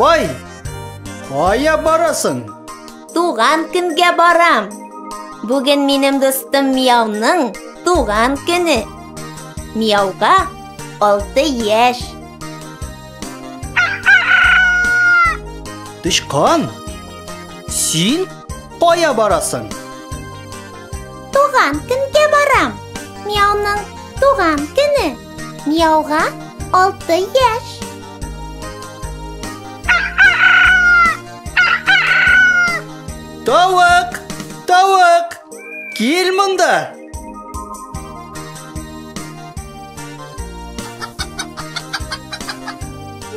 Акбай, кая барасың? Туган көнгә барам. Бүген минем дустым Мияуның туган көне. Мияуга 6 яшь. Тычкан, син кая барасың? Туган көнгә барам. Мияуның туган көне. Мияуга 6 яшь. Тавык! Тавык! Кил монда!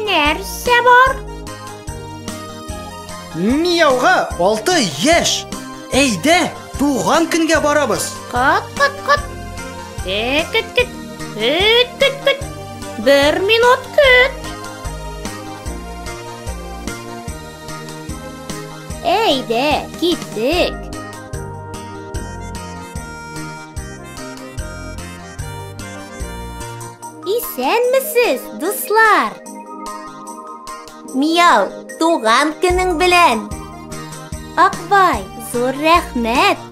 Нәрсә бар? Мияуга 6 яшь. Әйдә, туган көнгә барабыз. Кыт, кыт, кыт. Кыт, кыт, кыт. Көт, көт, көт. Бер минут көт. Әйдә, киттек. Исәнмесез, дуслар! Мияу, туган көнең белән! Акбай, зур рәхмәт!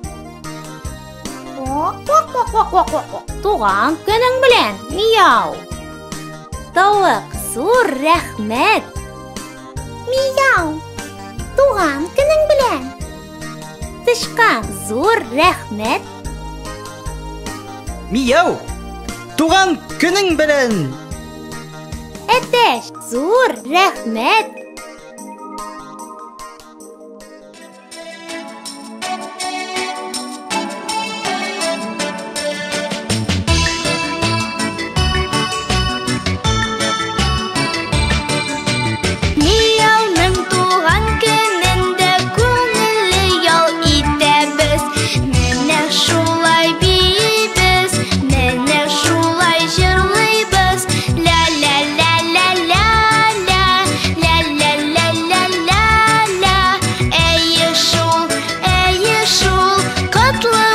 Туган көнең белән, Мияу! Тавык, зур рәхмәт! Мияу, туган көнең белән! Тычкан, зур рәхмәт! Мияу, туган көнең белән! Әтәч, зур рәхмәт! Мияуның туган көнендә күңелле ял итәбез. Менә шулай биибез, менә шулай җырлыйбыз. Ля-ля-ля-ля-ля-ля, ля-ля-ля-ля-ля-ля. Әйе шул, әйе шул, котлы